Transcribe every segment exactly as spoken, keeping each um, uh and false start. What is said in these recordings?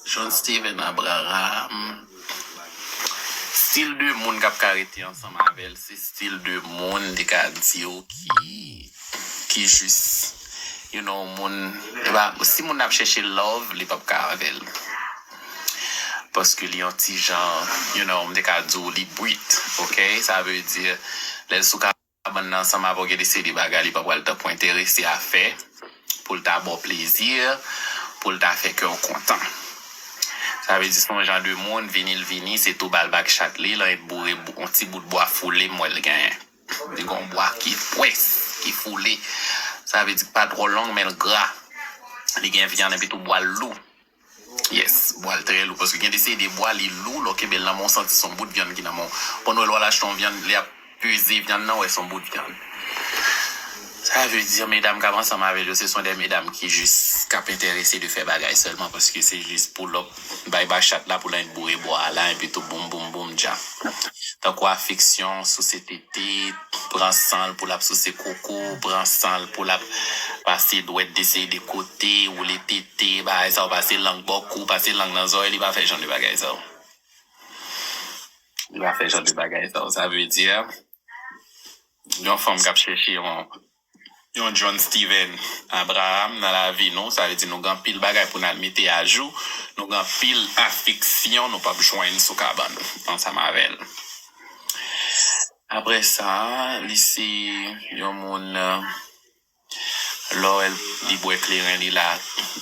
John Steven Abraham. Stil de moun k ap ka rete ansanm avè l, se stil de moun, m te ka di w, ki, ki jis, you know, moun, li pa, si moun nan ap chèche love, li p ap ka avè l. Paske li yon ti jan, you know, m te ka di w, li brit, ok? Sa vle di, lè l sou kabann nan ansanm avè w, gen de seri de bagay li pa pral tankou enterese a fè, pou l ta ba w plezi, pou l ta fè kè w kontan. Sa vle di, se yon jan de moun, vini l vini, se tou ba l bak chat li, l annik boure bou-, yon ti bout bwa foule, m wè l genyen. Li gen yon bwa ki pwès, ki foule. Sa vle di, pa twò long, men l gra. Li gen vyann, epi tou bwa l lou. Yes, bwa l trè lou, paske gen de seri de bwa li lou, lè w kenbe l nan men w, w santi se yon bout vyann ki nan men w. Pandan w wè l, w al achte yon vyann, lè y ap peze vyann nan, w wè se yon bout vyann. Sa vle di, medam k ap ansanm avè l yo, se son de medam ki jis, k ap enterese de fè bagay sèlman, paske se jis pull up, bay ba chat la pou l annik boure bwa a la, epi tou boum, boum, boum, dja. Tankou afeksyon, souse tete, pran san l pou l ap souse koko, pran san l pou l ap pase dwèt de seri de kote, woule tete, bagay sa yo, pase lang bò kou, pase lang nan zòrèy, li pa fè jan de bagay sa yo. Li pa fè jan de bagay sa yo. Sa vle di, yon fanm k ap chèche yon, yon John Steven Abraham nan lavi nou, sa vle di nou gen anpil bagay pou n al mete ajou, nou gen anpil afeksyon nou p ap jwenn sou kabann nou ansanm avè l. Apre sa, li se yon moun, lè w wè l, li bwè kleren li la,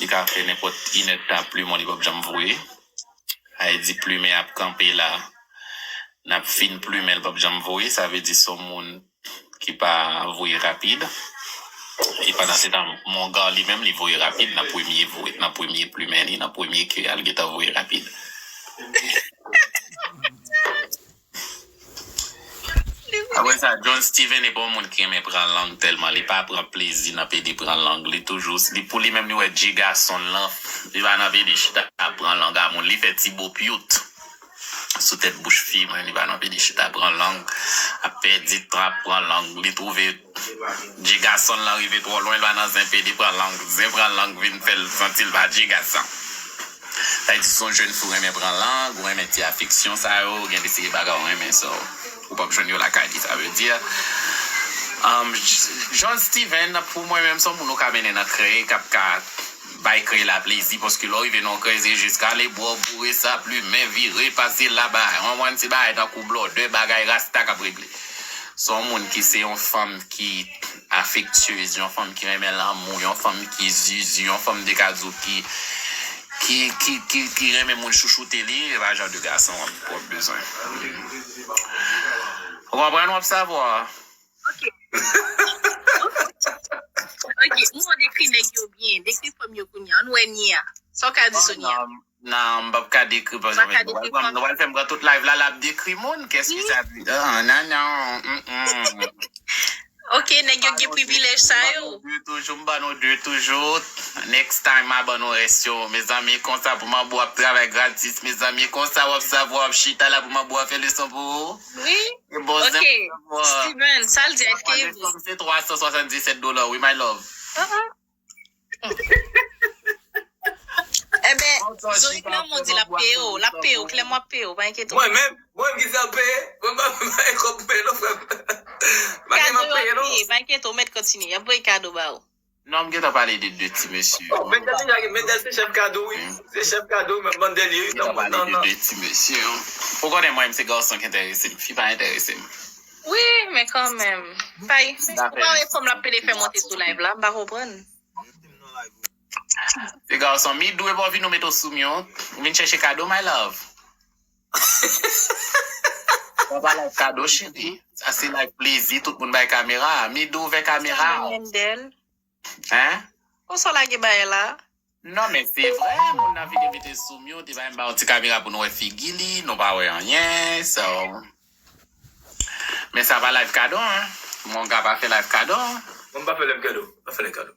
li ka fè nenpòt inèdtan ap plimen w, li p ap janm voye. Sa vle di plimen ap kanpe la, n ap fin plimen, li p ap janm voye, sa vle di se yon moun ki pa voye rapid. E pandan se tan, Mongar li menm, li voye rapid nan premye voye, nan premye plimen li, nan premye ke a, l gentan voye rapid. Apre sa, John Steven e pa yon moun ki renmen pran lang tèlman. Li pa pran plezi nan pede pran lang. Li toujou, li, pou li menm, li wè je gason l lan, li pa nan pede chita pran lang a moun. Li fè ti bo pyout sou tèt bouch fi mwen, li pa nan pede chita pran lang, ap pèdi tan ap pran lang. Li twouve je gason l lan rive twò lwen, li pa nan zen pede pran lang. Zen pran lang vin fè l santi l pa je gason. Sa vle di, si w se yon jèn fi, w renmen pran lang, w renmen ti afeksyon sa yo, gen de seri bagay w renmen, so, ou p ap jwenn yo lakay li, sa vle di. Um, John Steven, pou mwen menm, se yon moun ou ka mennen nan krèy, k ap ka bay krèy la plezi, paske lè w rive nan yon krèy, se jis kale bò, boure sa, plimen, vire, pase la, bay, yon, yon ti bagay tankou blòdè, bagay rasta k ap regle. Se yon moun ki se yon fanm ki afektyez, yon fanm ki renmen lanmou, yon fanm ki zuzu, yon fanm de ka di w ki, ki, ki, ki, ki renmen moun chouchoute li, e pa jan de gason w ap, w ap bezwen. Ou konprann, w ap savwa. Ok. Ok, m gon dekri nèg yo byen, dekri fanm yo kounye a. Ann wè Nia. Sa w ka di sou Nia? Non, non, m p ap ka dekri paske nou pral pran, nou pral fè m pran tout live la, l ap dekri moun. Qu'est-ce que ça veut dire? Ah, non, non, mm, mm. Ok, nèg yo gen privilèj sa yo. M ba nou de toujou, m ba nou de toujou. Next time, m a ban nou rès yo. Mezanmi, konsa pou manbo ap travay gratis. Mezanmi, konsa w ap savwa, w ap chita la pou manbo ap fè leson pou ou. Wi. Ok. Steven, sa l di a, èske e vre? Se twa san swasanndisèt dola, wi, my love. Enben, Zoe Clermont di l ap peye w, l ap peye w, Clermont ap peye w, pa enkyete w. Mwen menm, mwen menm ki sa peye, mwen pa, pa gen kòb pou peye non, frè m. Pa gen kòb pou peye non. Kado yo ap peye, pa enkyete w, mèt kontinye, y ap voye kado ba w. Non, m gentan pale de de ti mesye. Oh, Mendel deja gen, Mendel se chèf kado, wi. Se chèf kado, men Mendel ye, wi, nan, nan, nan. M gentan pale de de ti mesye. Ou konnen mwen, se gason ki enterese m, fi pa enterese m. Wi, men kanmenm. Pa, ou pa wè fanm l ap pede fè monte sou live la, m pa konprann. Se gason, Midou, epa w vin ou mete w sou mute. Ou vin chèche kado, my love. Sa pa live kado, cheri. Sa se live plezi, tout moun bay kamera. Midou, ouvè kamera. Mendel. Hein? Konsa w lage bagay la? Non, men se vre, moun nan vin mete sou mute, epi m ba yon ti kamera pou nou wè figi li, nou pa wè anyen, so. Men sa pa live kado, hein? Monga pa fè live kado. Mwen pa fè live kado. Pa fè live kado.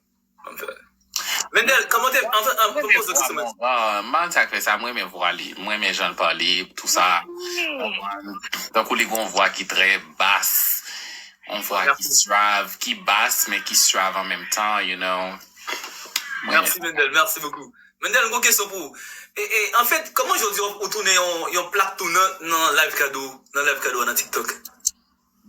Mwen fè. Mendel, kòman te, an fèt, an, pou poze kesyon, men. Ah, m pa konn sa k fè sa, mwen renmen vwa li, mwen renmen jan l pale, tou sa. Tankou li gon vwa ki trè bas, yon vwa ki suave, ki bas, men ki suave an menm tan, you know. Mèsi, Mendel. Mèsi bokou. Mendel, m gon kesyon pou ou. E, e, anfèt, kòman jodi ou, ou tounen yon, yon plak tou nan, nan live kado, nan live kado a nan TikTok?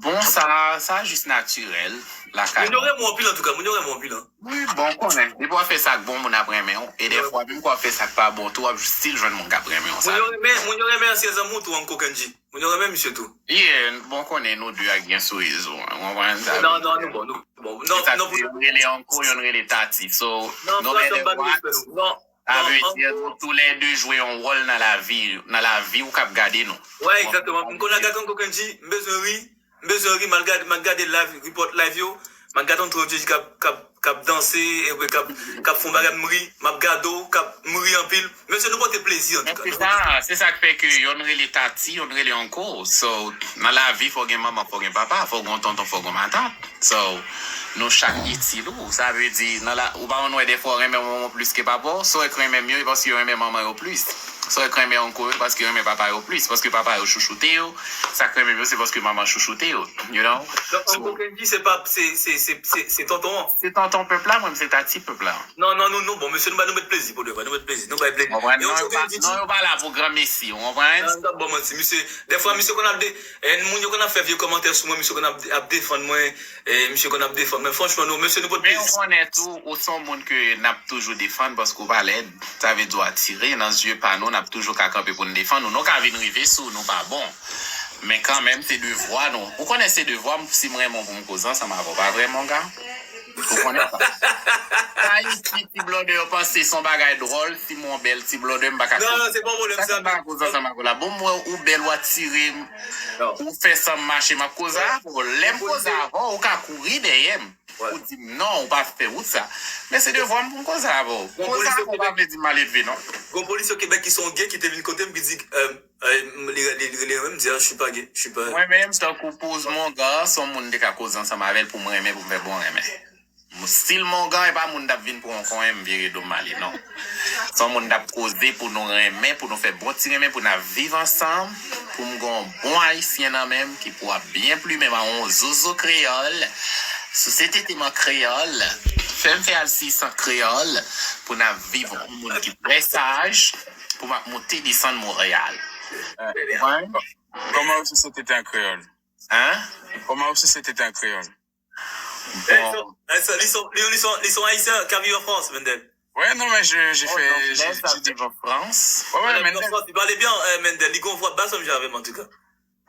Bon, sa, sa jis natirèl. Lakay Moun yo renmen w anpil, antouka. Moun yo renmen w anpil, an. Wi, bon, konnen. Depi w ap fè sa k bon, moun ap renmen w. E dèfwa, menm kan w ap fè sa k pa bon tou, w ap still jwenn moun k ap renmen w. Sa Moun yo renmen, moun yo renmen ansyen zanmi w tou, Uncle Kendji. Moun yo renmen misye tou. Yeah, bon, konnen nou de a gen sou rezo, an. Ou konprann sa? Non, non, nou bon, nou bon. Non, Sa non, di, youn rele Uncle, youn rele Tati. So, non, no frè, matter m pa gen what, respè nou. Non, sa non, vle non. Di nou toulède jwe yon wòl nan lavi, nan lavi ou k ap gade nou. Ouais, exactement. M konn gade Uncle Kendji, m bezwen ri, m bezwen ri, m al gade, m al gade live, report live yo, m al gade Uncle Kendji k ap, k ap, k ap danse, epi k ap, k ap fè yon bagay, m ri, m ap gade w, k ap, m ri anpil. Mesye, nou pote plezi, Men antouka. se sa, se sa k fè ke youn rele Tati, youn rele Uncle. So, nan lavi, fò gen manman, fò gen papa, fò gen tonton, fò gen matant. So, nou chak itil ou. Sa vle di, nan la, ou pa konn wè dèfwa w renmen manman w plis ke papa w. So, e k renmen m yo, e paske yo renmen manman yo plis. So, e k renmen Uncle yo, paske yo renmen papa yo plis. Paske papa yo chouchoute yo. Sa k renmen m yo, se paske manman chouchoute yo. You know? Donk, Uncle Kendji, se pa, se, se, se, se, se tonton an. Se tonton pèp la, mwen, se Tati pèp la. Non, non, nou, nou, bon, mesye, nou ba, nou met plezi pou de vre, nou met plezi. Nou bay plezi. Konprann? E ou Non, se yo pa, Kendji? Non, yo pa la pou gran mesi, ou konprann? Nan, m t ap ba w manti, misye. Dèfwa, misye konn ap de, e, moun yo konn ap fè vye kòmantè sou mwen, misye konn ap, ap defann mwen, e, misye konn ap defann mwen. Franchman, nou, mesye, nou pot Men ou plezi. Konnen tou, ou se yon moun ke n ap toujou defann paske ou pa lèd. Sa vle di w atire nan zye pa nou, n ap toujou ka kanpe pou n defann ou. Nou ka vin rive sou nou pa bon. Men kanmenm, se devwa nou. Ou konnen se devwa m, si m renmen w pou m koze ansanm avè w, pa vre, monga? Ou konnen sa. Ayiti, ti blòdè yo panse se yon bagay dwòl, si m yon bèl ti blòdè, m pa ka Non, koze. non, se pa yon pwoblèm, Sa sa. k pa koze ansanm avè w la. Bon, m wè ou bèl, w atire m, Non. ou fè san m mache, m ap koze avè w. Lè m koze avè w, ou ka kouri dèyè m. Ouais. Ou di m non, ou pa fè wout sa. Men se devwa m pou m koze avè w. Bon, Koze polis avè w pa vle di m maledve, non. Gon polisye Kebèk ki se yon gay ki te vin kote m, ki di, euh, euh, li, li, li, li, li, li, li, je suis pas gay, je suis pas. Mwen menm, tankou poz monga, se yon moun m te ka koze ansanm avè l pou m renmen, pou m fè bon renmen. Stil monga, e pa moun t ap vin pran yon konyen, m vire do m ale, non. Se yon moun t ap koze pou nou renmen, pou nou fè bon ti renmen, pou n ap viv ansanm, pou m gen yon bon ayisyen nan men m ki pou ap byen plimen m a yon zozo kreyòl, sou se tete m an kreyòl, fè m fè al sisan kreyòl, pou n ap viv yon moun ki trè saj, pou m ap moute desann Monreyal. Comment aussi c'était en créole? Hein? Comment aussi c'était en créole? Eh, so, eh, so, li son, li, li son, li son ayisyen k ap viv an Frans, Mendel. Ouais, non, mais je, j'ai Oh, fait. non, J'ai, lè sa j'ai dit. viv an Frans. Ouais, ouais, Voilà, mais li an Frans, li pale byen, eh, Mendel. Li gon vwa bas menm jan avè m, antouka.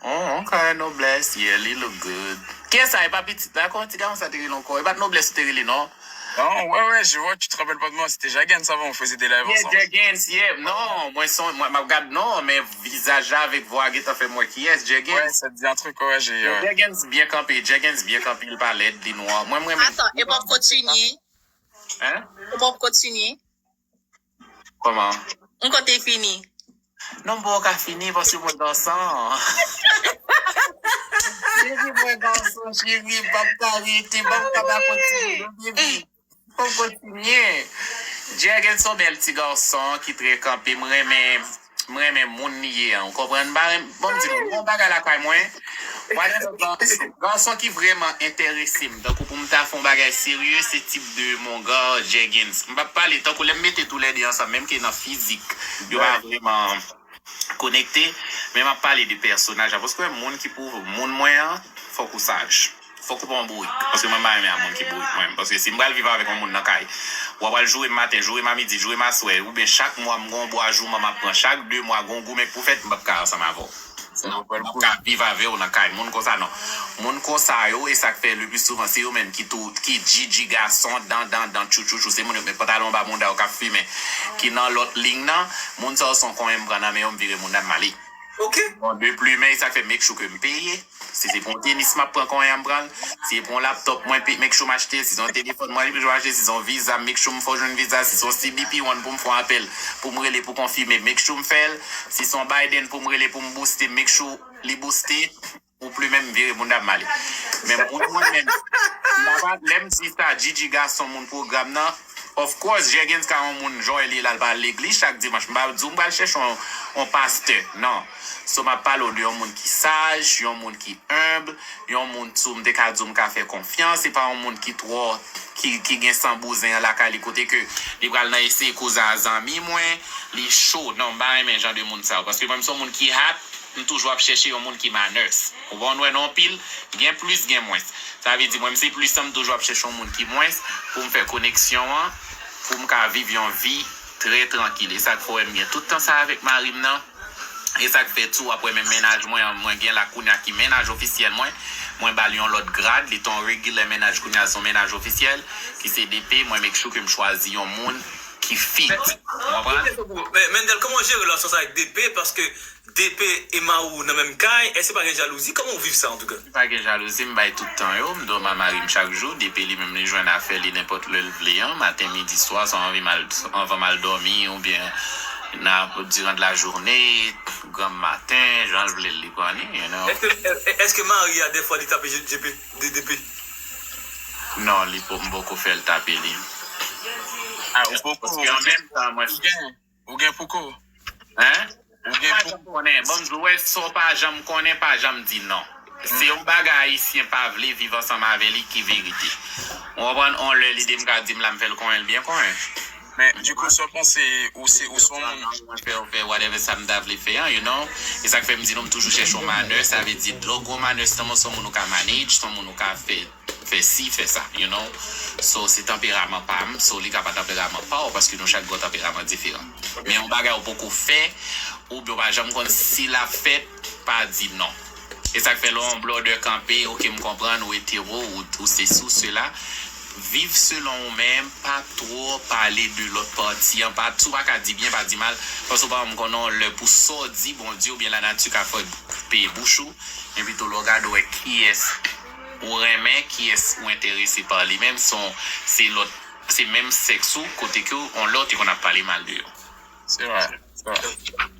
Oh, ok, Noblesse, yeah, li look good. Kiyès sa, e pa pitit la, kòman ti gason sa te rele ankò? E pa t Noblesse ou te rele, non? Non, ouais, ouais, je vois, tu te rappelles pas de moi, c'était Jagens avant, on faisait des lives Yeah, ensemble. Jagens, yeah. Non, mwen son, mwen, m ap gad non, men vizaj la avèk vwa a gentan fè m wè kiyès, Ouais, Jagens. ça te dit un truc, ouais, j'ai. Ouais. Jagens byen kanpe, Jagens byen kanpe, li pa lèd, li nwa. Mwen, mwen menm. Atan, e w ap kontinye? Hein? E w ap kontinye? Kòman? M konte fini. Non, m poko ka fini paske mwen gason. Cheri, mwen gason, cheri, m p ap ka rete, m p ap ka pa kontinye, non, baby. Fò m kontinye. Jagens se yon bèl ti gason ki trè kanpe. M renmen, m renmen moun li ye an. Ou konprann? M pa renmen, bon, m di nou, yon bagay lakay mwen. Whatever, gason, gason ki vrèman enterese m. Tankou pou m ta fè yon bagay serye, se tip de monga, Jagens. M p ap pale, tankou lè m mete toulède ansanm, menm ke nan fizik, yo pa vrèman konekte, men m ap pale de pèsonaj la. Paske moun ki pou moun mwen an, fòk ou saj. Fòk ou pa yon bourik. Paske mwen pa renmen a moun ki bourik mwen. Paske si m pral viv avèk yon moun nan kay, w ap pral joure m maten, joure m a midi, joure m aswè, oubyen chak mwa m gon bwa jouman m ap pran, chak de mwa gon goumen k pou fèt, m p ap ka ansanm avè w. M p ap ka viv avè w nan kay. Moun konsa non. Moun konsa yo, e sa k fè le pli souvan, se yo menm ki tou, ki djidji gason, dan, dan, dan, tchou, tchou, tchou. Se moun yo k met pantalon anba bounda yo k ap fimen, ki nan lòt liy nan. Moun sa yo se yon konyen m pran nan men yo, m vire bounda m ale. Ok. Bon, de plimen, e sa k fè make sure ke m peye. Si se pou yon tenis m ap pran konyen an m pran l. Si se pou yon laptop mwen pe, make sure m achte l. Si se yon telefòn mwen make sure m achte l. Si se yon viza, make sure m fè w jwenn viza. Si se yon C B P One pou m fè yon apèl, pou m rele pou konfime, make sure m fè l. Si se yon Biden pou m rele pou m booste, make sure li booste. Ou plimen m vire bounda m ale. Men moun mwen menm, m pa, lè m di sa, djidji gason moun pwogram nan, Of course, Jergens ka yon moun jòy li l al pral legliz chak dimanch. M pa di w m pral chèche yon, yon pastè. Non. So, m ap pale w de yon moun ki saj, yon moun ki enb, yon moun tou m te ka di w m ka fè konfyans. Se pa yon moun ki twò, ki, ki gen san bouzen an lakay li kote ke li pral nan eseye koze a zanmi mwen, li cho. Non, m pa renmen jan de moun sa yo. Paske mwen, m se yon moun ki hat, m toujou ap chèche yon moun ki manners. Ou konprann, wè, nan yon pil, gen plis, gen mwens. Sa vle di, mwen, m se plis lan, m toujou ap chèche yon moun ki mwens pou m fè koneksyon an, pou m ka viv yon vi trè trankil. E sa k fè w wè m gen tout tan sa avèk mari m nan. E sa k fè tou, w ap wè menm mennaj mwen an, mwen gen la kounye a ki mennaj ofisyèl mwen. Mwen ba l yon lòt grad, li te yon regilè mennaj, kounye a se yon mennaj ofisyèl, ki se D P. Mwen make sure ke m chwazi yon moun ki fit. Ou konprann? Men, Mendel, kòman w jere relasyon sa avèk D P? Paske D P e Mawo nan menm kay, èske pa gen jalouzi? Kòman w viv sa, antouka? Pa gen jalouzi, m bay tout tan yo, m dòmi ak mari m chak jou, D P li menm li jwenn afè li nenpòt lè l vle an, maten, midi, swa, sa anvi m al, anvan m al dòmi, oubyen nan, durant la journée, granm maten, jan l vle l, li pran li, you know. Èske, èske mari a, dèfwa, li tape D P? D P? Non, li po, m poko fè l tape li. Ah, ou poko, paske an menm tan, mwen. Ou gen, ou gen poko. Hein? Ou gen poko. Konnen, bon, m di w, wè, sa w pa janm konnen, pa janm di non. Se yon bagay Ayisyen pa vle viv ansanm avè li ki verite. Ou konprann? On lè li de m ka di m la, m fè l konyen, l byen konyen. Men, dikou, sa w panse, ou se, ou se yon moun. Mwen fè, fè whatever sa m ta vle fè an, you know? E sa k fè m di nou, m toujou chèche yon manners, sa vle di, lè w gen yon manners nan men w, se yon moun ou ka manage, se yon moun ou ka fè, fè si, fè sa, you know? So, se tanperaman pa m, so, li ka pa tanperaman pa w, paske nou chak gen yon tanperaman diferan. Men yon bagay ou poko fè, oubyen ou pa janm konn si l ap fèt, pa di non. E sa k fè lè yon blòdè kanpe, oke, m konprann, ou etero, ou, ou sesi, ou sela. Viv selon ou menm, pa twò pale de lòt pati an, pa, si w pa ka di byen, pa di mal, paske w pa janm konnen yon lè pou sa w di, Bondye oubyen lanati ka fè peye bouch ou, men pito lè w gade w wè kiyès ou renmen, kiyès ou enterese pa li menm, se yon, se lòt, se menm sèks ou, kote ke yon lè w te konn ap pale mal de yo. Se vre, se vre.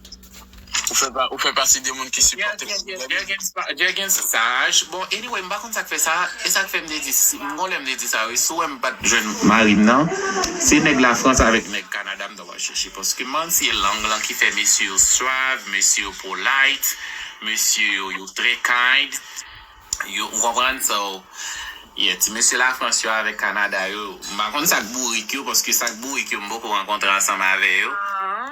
Ou fè pa, ou fè pati de moun ki sipòte pwoblèm. Jergens saj. Bon, anyway, m pa konn sa k fè sa. E sa k fè m te di, si, m gon lè m te di sa, wi, si w wè m pa t jwenn mari m nan, se nèg Lafrans avèk nèg Kanada m ta pral chèche. Paske man, se lang lan ki fè mesye yo suave, mesye yo polite, mesye yo, yo trè kind. Yo, ou konprann? So, yeah, ti mesye Lafrans yo avèk Kanada yo, m pa konn sa k bourik yo, paske sa k bourik yo, m poko rankontre ansanm avè yo.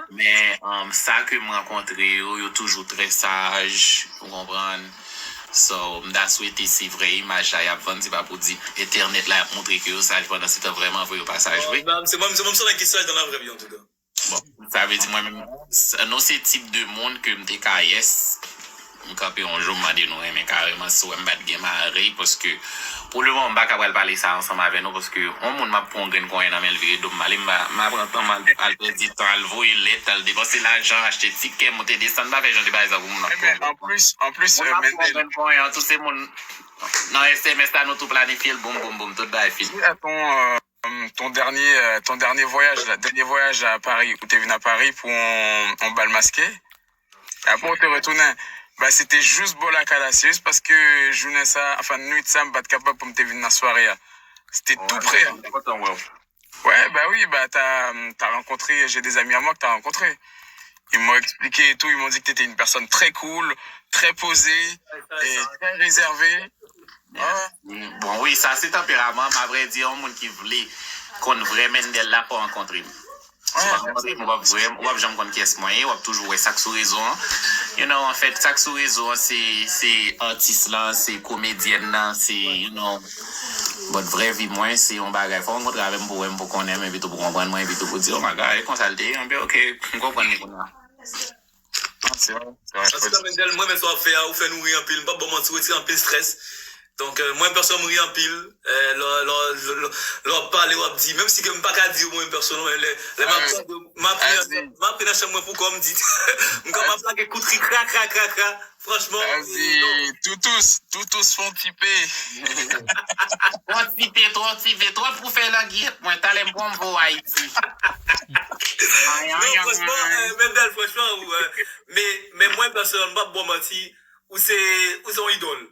Men, um, sa ke m rankontre yo, yo toujou trè saj, ou konprann? So, m ta swete se vrè imaj la y ap vann, se pa pou di entènèt la y ap montre ke yo saj, pandan se tan vrèman vre yo pa saj vre. Se mwen, se mwen sèlman ki saj nan lavi, antouka. Bon, sa vle di mwen menm, s- nou se tip de moun ke m te ka, yes. M kanpe yon jou, m mande nou renmen kareman, si w wè m pa t gen mari, paske pou le moman, m pa ka pral pale sa ansanm avè nou, paske yon moun m ap pran yon grenn konyen nan men l vire do m ale, m pa, m pa pran tan m al, al pèdi tan, al voye lèt, al depanse lajan, achte tikè, monte desann, m pa fè jan de bagay sa pou moun ap pran. Ebyen, anplis, anplis, Moun ap pran yon grenn konyen an, tout se moun nan S M S la, nou tou planifye l, boum, boum, boum, tout bagay fini. Ton, euh, ton dènye, euh, ton dènye vwayaj la, dènye vwayaj a Paris, ou te vin a Paris pou yon, yon bal maske. Apre ou te retounen. Ba, se te jis bò lakay la, se jis paske jounen sa, anfen, nwit sa, m pa t kapab pou m te vin nan sware a. Se te tou pre a. Wè, ba wi, ba, t'as, t'as rencontré, j'ai des amis à moi que t'as rencontré. Ils m'ont expliqué et tout, ils m'ont dit que t'étais une personne très cool, très posée, et très réservée. Bon, wi, sa se tanperaman m, avrèdi, yon moun ki vle konn vrè Mendel la fò rankontre m. Si w pa rankontre m, w ap vrè, w ap janm konn kiyès mwen ye, w ap toujou wè sa k sou rezo an. You know, anfèt, sa k sou rezo an, se, se atis lan, se komedyèn nan, se, you know, but vrè vi mwen, se yon bagay. Fò w rankontre avè m pou w wè m, pou w konnen m, epi tou pou w konprann mwen, epi tou pou w di, oh my God, e konsa l te ye, anben, ok, m konprann li kounye a. Antouka, Mendel, mwen renmen sa w ap fè a, ou fè nou ri anpil. M p ap ba w manti, ou retire anpil strès. Donk, euh, mwen pèsonèlman, m ri anpil. Euh, lè, lè, lè, lè w ap pale, w ap di, menm si ke m pa ka di w mwen pèsonèlman, men lè, lè m ap tande w, m ap ri nan chanm, m ap ri nan chanm mwen pou kò m, m di, m kòmanse lage kout ri kra, kra, kra, kra. Franchman, e non. Toutous, Toutous fè yon ti pe. Twò ti pe, twò ti pe, twò pou fè langyèt mwen, talè m pran m voye Ayiti. Non, franchman, euh, Mendel, franchman, ou, euh, men, men mwen pèsonèlman, m p ap ba w manti, ou se, ou se yon idòl.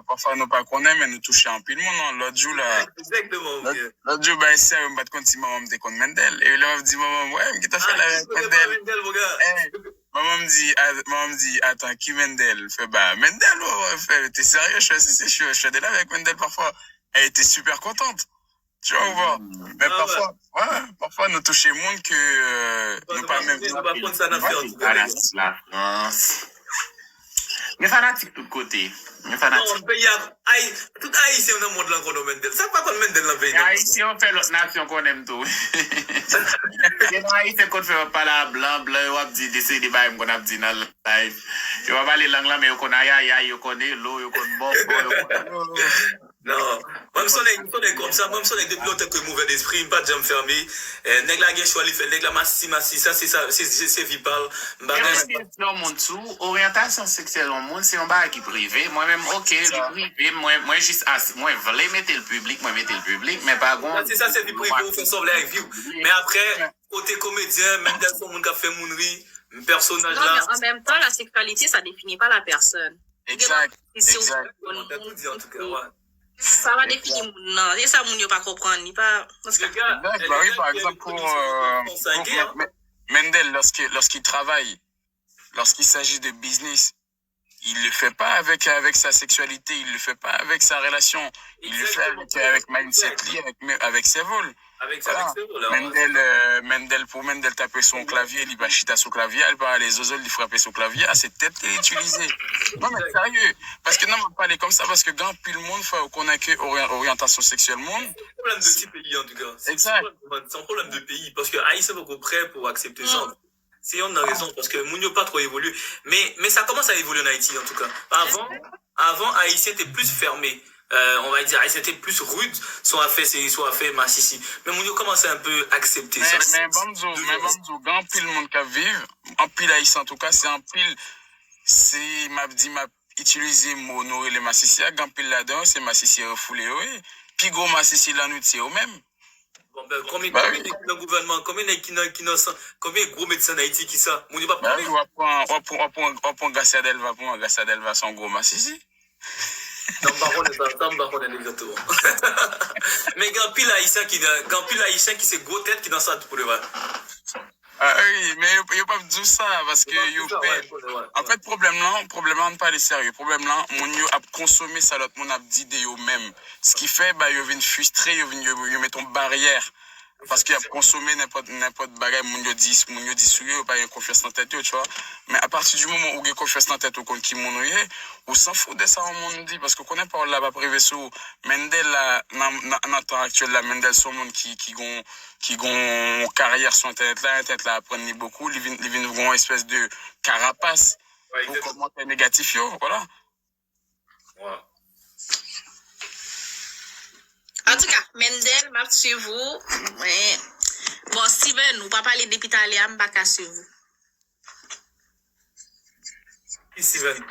pafwa nou pa konnen, men nou touche anpil moun, non. Lòt jou la, lòt, lòt jou, bay serye, m pa t konn si manman m te konn Mendel. E lè m ap di manman m, wè, m gentan fè la avèk Mendel. Manman m di, manman m di, atan, ki Mendel? Fè ba, Mendel, ou fè, te serye, je suis sûr, je suis là avec Mendel parfois. Elle était super contente. Tu vois, ou wè? Men pafwa, wè, pafwa nou touche moun ke euh, nou pa menm. Nou pa konn sa n ap fè an tou ka. Fanatik Lafrans. Gen fanatik tout kote. Gen fanatik. Non, peyi a, Ay, tout Ayisyen nan mond lan konnen Mendel. Sa k pa konn Mendel nan peyi nou? Ayisyen yo fè lòt nasyon konnen m tou. Gen Ayisyen konn fè w ap pale a blan, blan yo ap di de seri de bagay m konn ap di nan live. Yo pa pale lang lan, men yo konn ayayay, yo konn elo, yo konn bòbò, yo konn. Non. Mwen, m sonnen, m sonnen kòm sa. Mwen, m sonnen depi lontan ke movè despri, m pa t janm fèmen. Eh, nèg la gen chwa li fè, nèg la masisi, masisi, sa, se sa, se, se, se vi pa l. M pa gen. Kesyon moun tou, oryantasyon seksyèl yon moun, se yon bagay ki prive. Mwen menm, oke, li prive, mwen, mwen jis as, mwen vle mete l piblik, mwen mete l piblik, men pa gon. Se sa, se vi prive, ou fè sa w vle ak vi w. Men apre, kote komedyen, Mendel se yon moun k ap fè moun ri, pèsonaj la. Non, men an menm tan, la sexualité, ça définit pas la personne. Exact, exact. Sa pa defini moun nan. E sa moun yo pa konprann. Li pa. Exact. Bah oui, par exemple, pour, euh, pour Mendel, lorsque, lorsqu'il travaille, lorsqu'il s'agit de business, il le fait pas avec, avec sa sexualité, il le fait pas avec sa relation, il le fait avec, avec mindset li, avec, avec ses vols. Avèk sa, avèk se vòlè. Mendel, euh, Mendel, pou Mendel tape sou yon klavye, li pa chita sou klavye a, li pa rale zozo l, li frape sou klavye a, se tèt li li itilize. Non, men serye. Paske non, m ap pale kòm sa, paske gen anpil moun fè yo konnen ke oryan-, oryantasyon seksyèl moun. Se yon pwoblèm de ti peyi, antouka. Se yon pwoblèm, se yon pwoblèm de peyi, paske Ayisyen poko prè pou aksepte sa. Se youn nan rezon, paske moun yo pa twò evolye. Men, men sa kòmanse a evolye an Ayiti, antouka. Avan, avan, Ayisyen te plis fèmen. Euh, on va dire, Ayisyen te plis rid sou afè seri, sou afè masisi. Men moun yo kòmanse un peu aksepte sa. Men, men ban m di w, men ban m di w, gen anpil moun k ap viv, anpil Ayisyen, antouka, se anpil, si m ap di, m ap itilize mo nou rele masisi a, gen anpil ladan yo, se masisi refoule yo ye. Pi gwo masisi lannwit, se yo menm. Bon, ben, konbyen, konbyen nèg ki nan gouvènman, konbyen nèg ki nan, ki nan san, konbyen gwo medsen an Ayiti ki sa? Moun yo p ap pale. Bah oui, w ap pran, w ap pran, w ap pran, w ap pran Gracia Delva, pran Gracia Delva, se yon gwo masisi. Non, m pa konnen sa, sa m pa konnen egzakteman. Men gen anpil Ayisyen ki nan, gen anpil Ayisyen ki se gwo tèt ki nan sa tou pou de vrè. Ah wi, men yo, yo p ap di w sa, paske yo pè. Anfèt, pwoblèm lan, pwoblèm lan, ann pale serye. Pwoblèm lan, moun yo ap konsome sa lòt moun ap di de yo menm. Sa ki fè, ba, yo vin fristre, yo vin, yo, yo met yon baryè. Paske y ap konsome nenpòt, nenpòt bagay moun yo di, moun yo di sou yo, yo pa gen konfyans nan tèt yo, tu vois. Men apati di moman ou gen konfyans nan tèt ou, konn ki moun ou ye, ou s'en fout de sa yon moun di, paske w konnen pawòl la p ap rive sou ou. Mendel la, nan, nan, nan tan aktyèl la, Mendel se yon moun ki, ki gon, ki gon karyè sou entènèt la, entènèt la aprann li bokou, li vin, li vin gon espès de karapas pou kòmantè negatif yo, vwala. Antouka, Mendel, m ap swiv ou. Mwen, bon, Steven, ou pa pale depi talè a, m pa ka swiv ou. Ki Steven?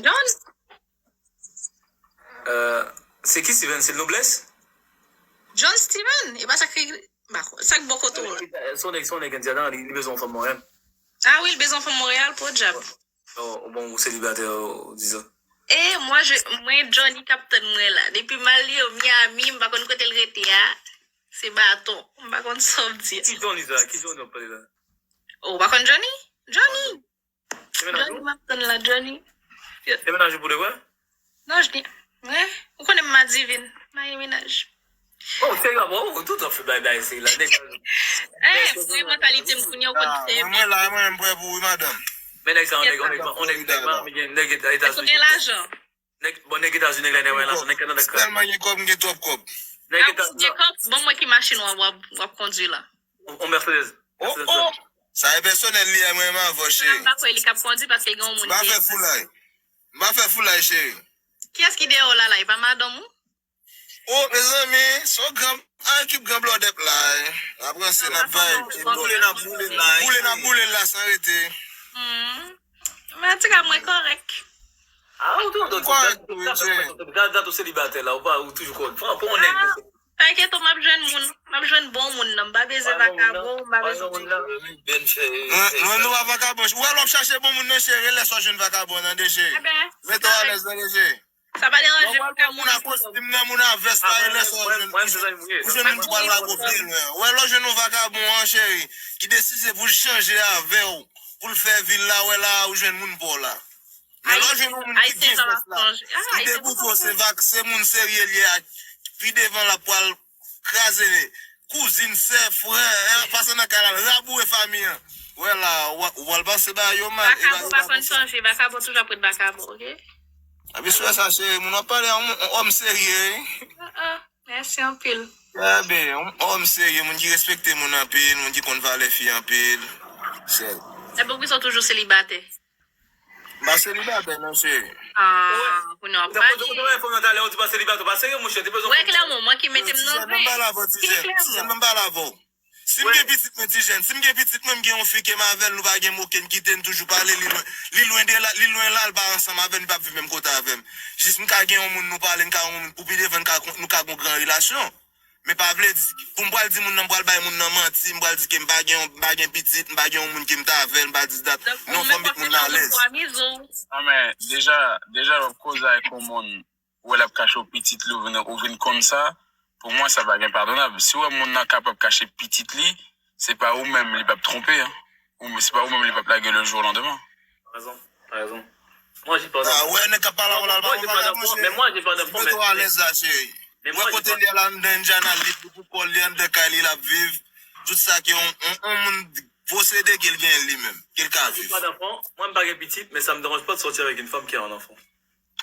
John. Se ki Steven? Se Noblesse? John Steven? E pa sa ki, sa k bò kote w la? Se yon nèg, se yon nèg Indiana, li bezwen yon fanm mwen menm. Ah wi, li bezwen yon fanm Montréal, podyab. Oh, bon, ou selibatè, ou di sa. Eh, mwen, je, mwen, Johnny k ap tann mwen la. Depi m al yo Miami, m pa konn kote l rete a. Se baton. M pa konn sa w di a. Ki Johnny sa? Ki Johnny w ap pale la? Oh, ou pa konn Johnny? Johnny! Johnny m ap tann la, Johnny. Se mennaj ou pou de vre? Non, Johnny. Mwen, ou konnen m madivin. M maye mennaj. Oh, serye, bon, ou tout ap fè bagay, se la, nèg. Eh, vrèman kalite m kounye ou konn se. Mwen la, mwen m prè pou wi madanm. Men nèg sa, on nèg, on nèg, on nèg, nèg Miami, gen nèg Etazini. Èske w gen lajan? Nèg, bon, nèg Etazini, nèg la, nèg la, nèg Kanada. Tèlman gen kòb, m gen twòp kòb. Nèg Etazini. Gen kòb, ban m wè ki machin w ap, w ap, w ap kondwi la. On Mercedes. Oh, oh! Sa e pèsonèl li a, mwen m avè w, cheri. M pa kwè li k ap kondwi paske gen yon moun. M pa fè foulay. M pa fè foulay, cheri. Kiyès ki dèyè w la la? E pa madanm ou? Oh, mezanmi, se yon gran, an ekip gran blòdèp la. N ap ranse, n ap vay. Boule n ap boule la. Boule n ap boule la san rete. Men antouka, mwen kòrèk. Ah, ou tou, ou tou, gad, gad, gad, ou selibatè la, ou pa, ou toujou kòrèk. Pran, pran yon nèg. Pa enkyete w, m ap jwenn moun. M ap jwenn bon moun nan. M pa bezwen vakabon, m pa bezwen moun. Mwen, mwen, nou pa vakabon. Ou wè lè w ap chache bon moun nan, cheri, e lè sa w jwenn vakabon, tande, cheri. Mete w alèz, tande, cheri. Sa pa deranje m ka moun. Moun a kostim nan, moun a vès la, e lè sa w jwenn. Ou jwenn moun ki pral lage w byen lwen. Ou wè lè w jwenn yon vakabon an, cheri, ki deside pou l chanje avè w, pou l fè vi l la, wè la, ou jwenn moun pa w la. Men lè w jwenn yon moun ki gen fòs la, ki debout yo, se vak, se moun serye l ye a, pi devan l ap pral kraze kouzin, sè, frè, pase nan kay la, raboure fanmi an. Wè la, w pral panse bagay yo mal. Vakabon pa konn chanje, vakabon toujou ap ret vakabon, oke? Epi sou sa, cheri, moun w ap pale a yon òm serye, wi. Mèsi anpil. Trè byen, yon òm serye, moun ki respekte moun anpil, moun ki konn valè fi anpil. Sèl. Epi poukisa w toujou selibatè? M pa selibatè non, cheri. Ah, pou nou ap pale. Ou te poze yon fanm nan talè, ou di pa selibatè, ou pa serye monchè, te poze yon fanm. Wè klèman, mwen ki mete m nan zen. Ti jèn, ban m pale avè w, ti jèn. Ti jèn, ban m pale avè w. Si m gen pitit mwen, ti jèn, si m gen pitit mwen, m gen yon fi ke m avè l, nou pa gen mo ke n kite, n toujou pale, li lwen, li lwen de la, li lwen la, l pa ansanm avè m, li p ap viv menm kote avè m. Jis m ka gen yon moun nou pale, n ka yon moun pou pi devan, n ka, nou ka gen yon gran relasyon. Men pa vle di, pou m pral di moun nan, m pral bay moun nan manti, m pral di ke m pa gen, m pa gen pitit, m pa gen yon moun ke m t avè l, m pa di dat. Non, fò m met moun nan alèz. Non, men deja, deja w ap koze ak yon moun, ou wè l ap kache w pitit li, ou vin, ou vin konn sa, pou mwen, sa pa gen padonab. Si w wè moun nan kapab kache pitit li, se pa ou menm li p ap twonpe, an. Ou, se pa ou menm li p ap lage le jour lendemain. Rezon, rezon. Mwen, je pardon. Ah, ouais, nèg k ap pale a w la, pa yon bagay, monchè. Men mwen, je pardon. Mete w alèz la, cheri. Ou wè kote l ye la, anndan Indiana, li pou kò l, li anndan kay li, l ap viv. Tout sa ke yon, yon, yon moun posede, ke l genyen li menm, ke l ka viv. Mwen, m pa gen pitit, mais ça me dérange pas de sortir avec une femme qui a un enfant.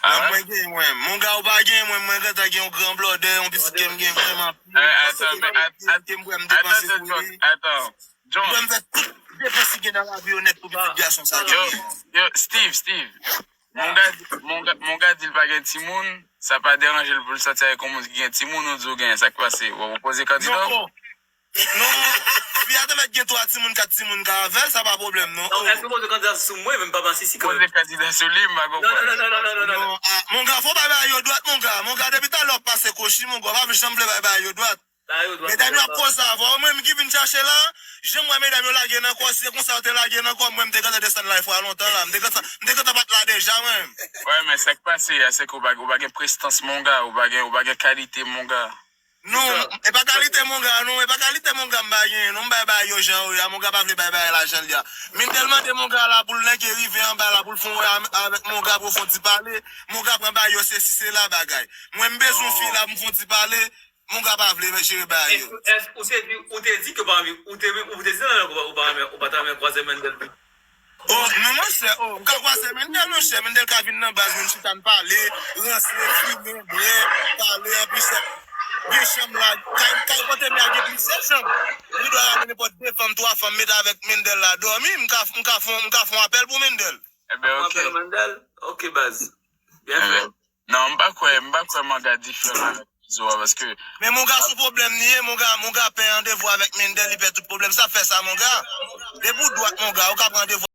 Ah, mwen, mwen gen, mwen. Monga, ou pa gen, mwen, mwen gentan gen yon gran blòdè, yon pitit ke m gen vrèman pil. Paske gen pitit ke m kwè m depanse pou li. Mwen, m fè tout depans ki gen nan lavi yo nèt pou pitit gason sa genyen. Yo, Steve, Steve. Monga, Monga, Monga di l pa gen timoun, sa pa deranje l pou l sòti avèk yon moun ki gen timoun, ou di w genyen, sa k pase? Ou poze kandida w? Non, fi a te mèt gen twa timoun, kat timoun ka avè l, sa pa pwoblèm non. Non, èske w poze kandida sou mwen, men m pa masisi kanmenm. Poze kandida sou li, m pa konprann. Non, non, non, non, non, non. Non, ah, monga, fò w bay bagay yo dwat, monga. Monga, depi talè w ap pase kochi, monga, w pa janm vle bay bagay yo dwat. Medam yo ap koze avè w, mwen menm ki vin chache la, jan m wè medam yo lage nan kò, si se konsa yo te lage nan kò, mwen m te gentan desann life la lontan la, m te gentan, m te gentan pa t la deja, mwen menm. Wè, men sa k pase a, se ke w pa, w pa gen prestans, monga, w pa gen, w pa gen kalite, monga. Non, e pa kalite monga non, e pa kalite monga m pa genyen non, m bay bagay yo jan yo ye a, monga pa vle bay bagay la jan l ye a. Mindèl mande monga la pou l nèk e rive anba la pou l fè yon wè avèk monga pou yo fè yon ti pale, monga pran bagay yo se si se la bagay. Mwen m bezwen yon fi la pou m fè yon ti pale, monga pa vle jere bagay yo. Èske ou te di, ou te di ke ou pa renmen, ou te, ou te di nan lè ou pa, ou pa renmen, ou pa ta renmen kwaze Mindèl tou? Oh, non, monchè, oh, ou ka kwaze Mendel, monchè. Mendel ka vin nan baz, moun chita n pale, ranse, fimen, bwè, pale, anpi sèt. Gen chanm la, kay, kay kote m ye a gen plizyè chanm. Li dwe rale nenpòt de fanm, twa fanm, met avèk Mendel la dòmi. M ka, m ka fè, m ka fè yon apèl pou Mendel. Ebyen, ok. Apèl Mendel? Ok, baz. Byen fèt. Non, m pa kwè, m pa kwè Monga diferan avèk Izo a, paske. Men Monga se yon pwoblèm li ye, Monga, Monga pè randevou avèk Mendel, li pè tout pwoblèm. Sa fè sa, Monga? Depi w dwat, Monga, ou ka pran randevou.